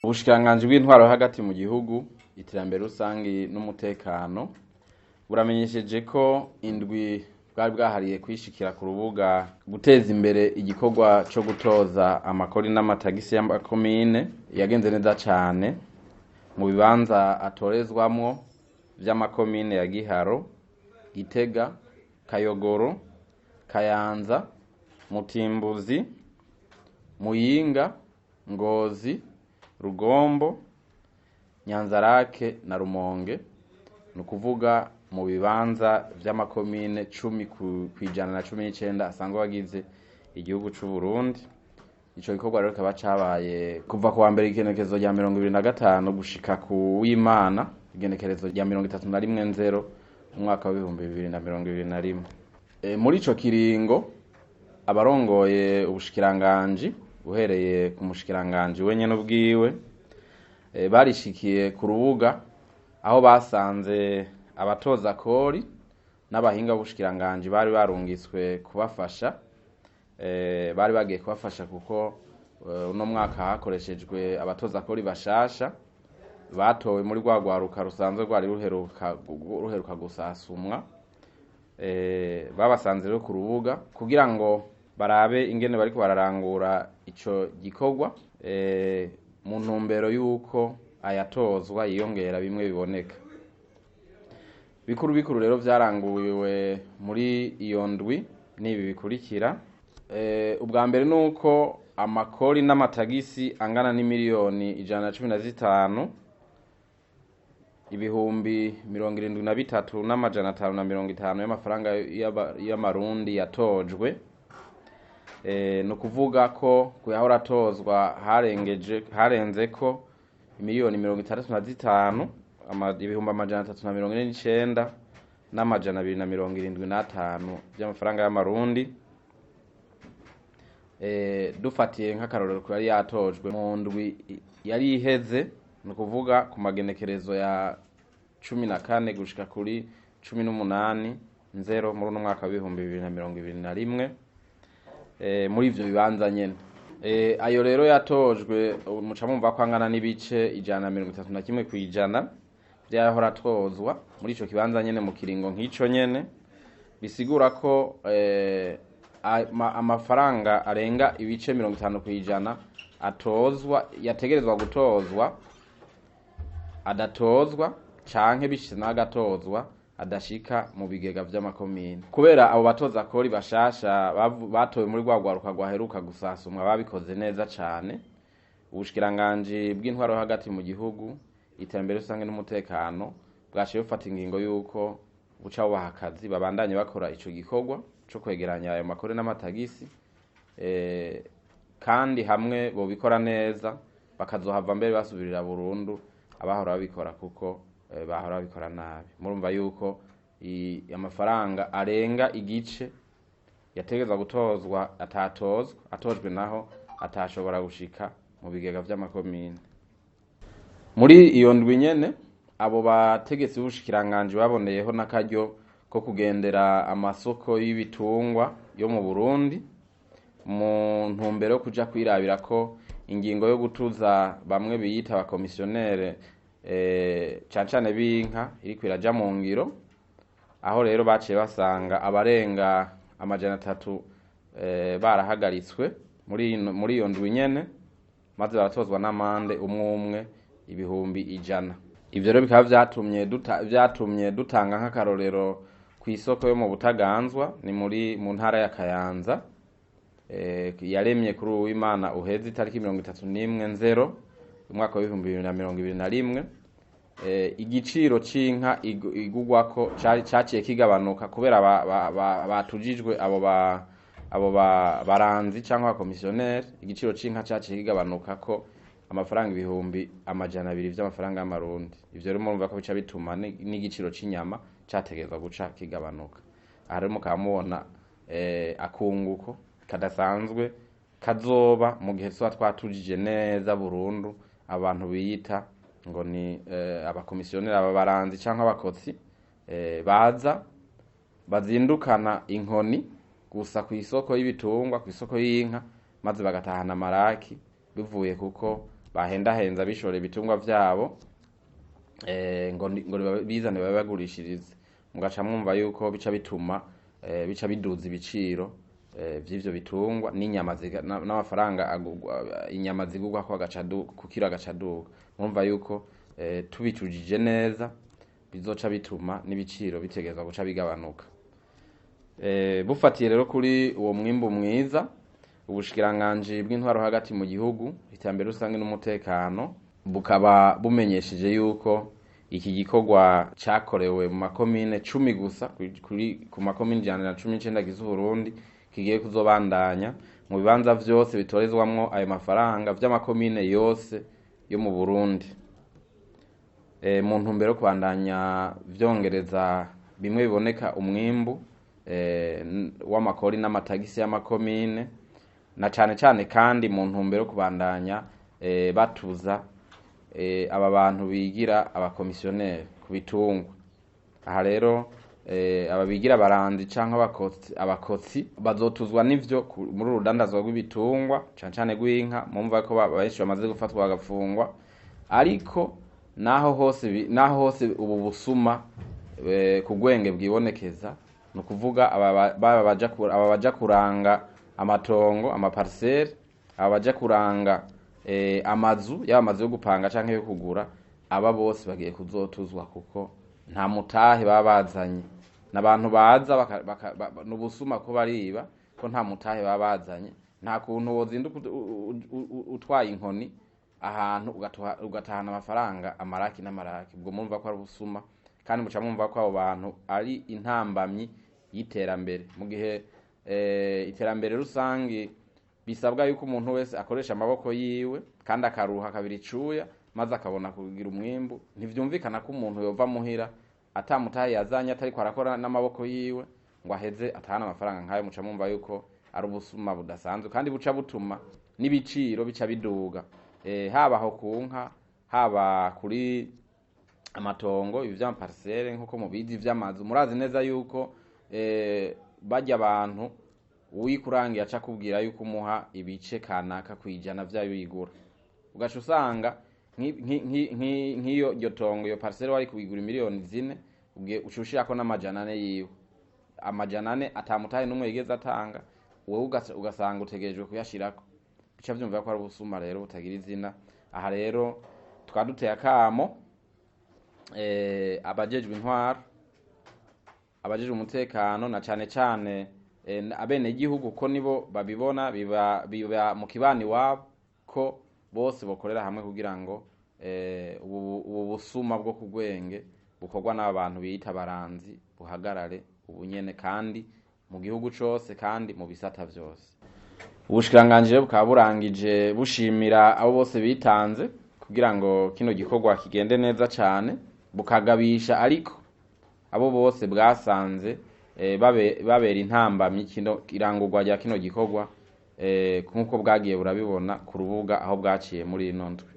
Ubushikiranganji bw'intwaro hagati mu gihugu, iterambere rusangi n'umutekano buramenyesheje ko indwi bwari bwahariye kwishikira ku rubuga guteza imbere igikorwa co gutoza amakori n'amatagisi y'amakomine yagenze neza cane mu bibanza atorezwamwo vy'amakomine ya Giharo, Gitega, Kayogoro, Kayanza, Mutimbuzi, Muyinga, Ngozi, Rugombo, Nyanzarake na Rumonge, ni ukuvuga mu bibanza vy'amakomine 10 kw'ijana na 19 asanzwe agize igihugu c'u Burundi. Ico gikorwa rero kikaba cabaye kuva ku wa mbere igenekerezo rya 25 gushika ku w'Imana igenekerezo rya 31/0 umwaka w'2021. Muri ico kiringo abarongoye ubushikiranganji, uhereye ku mushikiranganji wenyene ubwiwe, barishikiye ku rubuga aho basanze abatoza kori n'abahinga b'ubushikiranganji bari barungitswe kubafasha, bari bagiye kubafasha kuko uno mwaka hakoreshejwe abatoza kori bashasha batowe muri rwa rwaruka rusanzwe rwari ruheruka gusasumwa. Babasanze rero ku rubuga kugira ngo barabe ingene bariko bararangura ico gikorwa, mu ntumbero y'uko ayatozwa yiyongera bimwe biboneka. Bikuru bikuru rero vyaranguwe muri iyo ndwi nibi bikurikira: ubwa mbere nuko amakori n'amatagisi angana n'imiliyoni 115 73,550 y'amafaranga y'amarundi yatojwe. Ni ukuvuga ko kuyahora atozwa harenzeko imiliyoni 65 349,275 vy'amafaranga y'amarundi. Dufatiye nk'akarorero ku yari yatojwe mu ndwi yari iheze, ni ukuvuga ku magenekerezo ya 14 gushika kuri 18/0 muri uno mwaka w'2021, muri ivyo bibanza nyene. Ayo rero yatojwe muca mumva ko angana n'ibice 131% vyahora atozwa muri ico kibanza nyene mu kiringo nk'ico nyene, bisigura ko amafaranga arenga ibice 50% atozwa, yategerezwa gutozwa, adatozwa canke bishitse n'agatozwa adashika mu bigega vy'amakomine. Kubera abo batoza kori bashasha batowe muri rwa rwaruka rwaheruka gusasumwa babikoze neza cane, ubushikiranganji bw'intwaro hagati mu gihugu, iterambere rusange n'umutekano bwaciye bufata ingingo y'uko buca bubaha akazi babandanye bakora ico gikorwa co kwegeranya ayo makori n'amatagisi, kandi hamwe bobikora neza bakazohava mbere basubirira burundu abahora babikora, kuko bahora babikora nabi. Murumva yuko amafaranga arenga igice yategerezwa gutozwa atatozwa, atojwe naho atashobora gushika mu bigega vy'amakomine. Muri iyo ndwi nyene abo bategetsi b'ubushikiranganji baboneyeho n'akaryo ko kugendera amasoko y'ibitungwa yo mu Burundi mu ntumbero yo kuja kwirabira ko ingingo yo gutuza bamwe biyita abakomisiyonere, cane cane b'inka, iriko iraja mu ngiro. Aho rero baciye basanga abarenga 300 barahagaritswe muri iyo ndwi nyene, maze baratozwa n'amande umwe umwe 100,000. Ivyo rero bikaba vyatumye dutanga nk'akarorero kw'isoko yo mu Butaganzwa, ni muri mu ntara ya Kayanza, yaremye kuri uwimana uheze itariki 31/0 umwaka w'2021. Igiciro c'inka igugwako caciye kigabanuka kubera batujijwe abo baranzi canke abakomisiyoneri. Igiciro c'inka caciye kigabanuka ko amafaranga 200,000 vy'amafaranga y'amarundi. Ivyo rero murumva ko bica bituma n'igiciro c'inyama categerezwa guca kigabanuka. Aha rero mukaba mubona akunguko kadasanzwe kazoba mu gihe tuba twatujije neza burundu abantu biyita ngo ni abakomisiyoneri, aba baranzi canke abakotsi, baza bazindukana inkoni gusa kw'isoko y'ibitungwa, kw'isoko y'inka, maze bagatahana amaraki bivuye kuko bahendahenza bishora ibitungwa vyabo, ngo bizane babibagurishirize, mugaca mwumva yuko bica bituma bica biduza ibiciro vy'ivyo bitungwa n'inyama, n'amafaranga inyama zigurwa ko agaca ku kiro agaca aduga. Mwumva yuko tubicujije neza bizoca bituma n'ibiciro bitegerezwa guca bigabanuka. Bufatiye rero kuri uwo mwimbu mwiza, ubushikiranganji bw'intwaro hagati mu gihugu, iterambere rusange n'umutekano bukaba bumenyesheje yuko iki gikorwa cakorewe mu makomine 10 gusa ku makomine 119 agize Uburundi, kigiye kuzobandanya mu bibanza vyose bitorezwamwo ayo mafaranga vy'amakomine yose yo mu Burundi, mu ntumbero yo kubandanya vyongereza bimwe biboneka umwimbu w'amakori n'amatagisi y'amakomine, na cane cane kandi mu ntumbero yo kubandanya batuza aba bantu bigira abakomisiyoneri ku bitungwa. Aha rero aba bigira abaranzi canke abakotsi bazotuzwa n'ivyo muri uru rudandazwa rw'ibitungwa, cane cane rw'inka. Mumva ko benshi bamaze gufatwa bagafungwa, ariko naho hose ubu busuma ku gwenge bwibonekeza, ni ukuvuga aba baja kuranga amatongo, amapariseri, aba baja kuranga amazu, yaba amazu yo gupanga canke yo kugura, aba bose bagiye kuzotuzwa kuko nta mutahe baba bazanye. N'abantu baza n'ubusuma ko bariba, ko nta mutahe baba bazanye. Nta kuntu wozinduka utwaye inkoni ahantu ugatahana amafaranga amaraki n'amaraki. Ubwo murumva ko ari ubusuma, kandi muca mwumva ko abo bantu ari intambamyi y'iterambere. Mu gihe iterambere rusangi bisabwa yuko umuntu wese akoresha amaboko yiwe kandi akaruha akabira icuya maze akabona kugira umwimbu, ntivyumvikana ko umuntu yova muhira atamutahe yazanye, atariko arakora n'amaboko yiwe, ngo aheze atahane amafaranga nkayo. Muca mwumva yuko ari ubusuma budasanzwe, kandi buca butuma n'ibiciro bica biduga, haba aho ku nka, haba kuri amatongo, ibi vy'amaparisere nk'uko mubizi, vy'amazu. Murazi neza yuko barya abantu uwikurangiye aca akubwira yuko umuha ibice kanaka kwijana vyayo uyigura, ugaca usanga nk'iyo iryo tongo, iyo parisere wari kuyigura miliyoni 4, ugiye uca ushirako n'400 yiwe, 400 atamutahe n'umwe yigeze atanga, wewe ugasanga utegerejwe kuyashirako. Bica vyumva ko ari ubusuma rero butagira izina. Aha rero tukaba duteye akamo abajejwe intwaro, abajejwe umutekano, na cane cane abenegihugu, ko nibo babibona biba mu kibani iwabo, ko bose bokorera hamwe kugira ngo ubu busuma bwo ku gwenge bukorwa n'aba bantu biyita abaranzi buhagarare ubunyene, kandi mu gihugu cose kandi mu bisata vyose. Ubushikiranganji rero bukaba burangije bushimira abo bose bitanze kugira ngo kino gikorwa kigende neza cane, bukagabisha ariko abo bose bwasanze babera intambamyi kino irangurwa rya kino gikorwa, nk'uko bwagiye burabibona ku rubuga aho bwaciye muri ino ndwi.